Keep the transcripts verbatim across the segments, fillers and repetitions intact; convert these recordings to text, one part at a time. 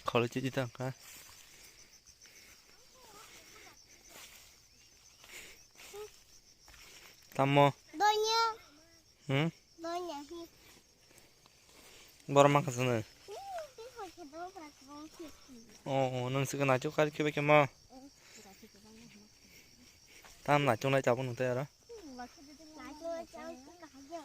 Kholo chi chi tang kha. Tamo. Donya. Hmm? Donya hi. Borok mankha sano. Hmm, tei hoi khe borok rok bo khe. Oh, oh, nwng se naithok kha khe bai khe mo. Tam naithok nai tabuk nwng tei aro. Naithok nai tabuk khe kaham ya.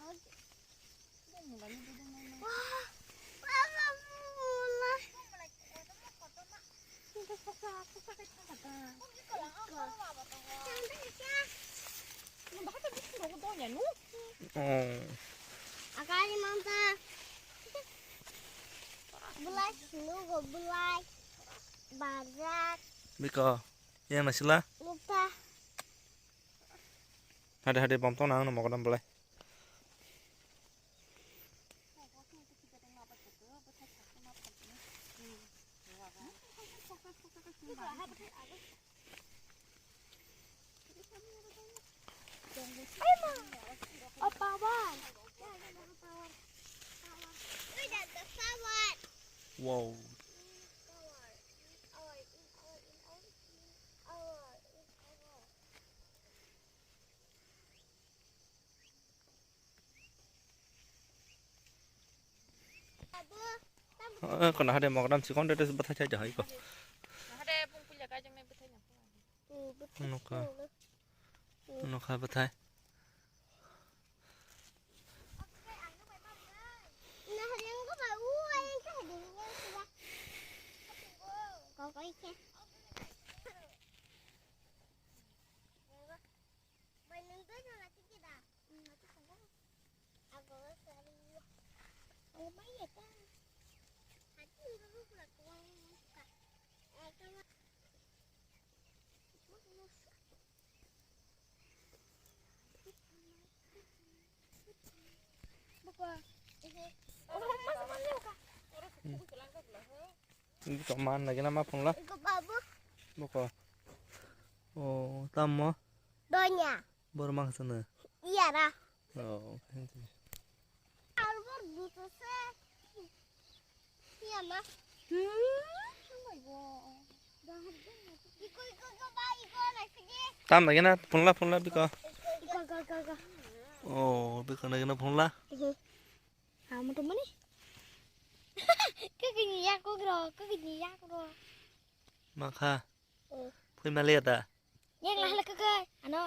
Oh. Akali mangta. Bulai sinugo bulai. Bajak. Biko, yang nasila? Nukta. Hade hade bom tong nang mogodam bulai. Wow. Eh, kono hade mogodam sikon de bwthai chai jahai ko. Hade pung puila kajang nai bwthai na. Nokha. Nokha bwthai. Bwkha man lagina ma phunla. Bwkha. O, tammo? Donya. Bor mang sana. Iyara. Oh, okay. Arbor buto se. Iyama. Hmm. Tam lagi na, phunla, phunla, biko. Iko, iko, iko, iko. Oh, biko lagi na phunla. Mhm. Kamu tuh mana? Kagini ya kok ro, kagini ya kok ro. Makha. Oh. Phui mali ada. Yang lah lah kagai, ano.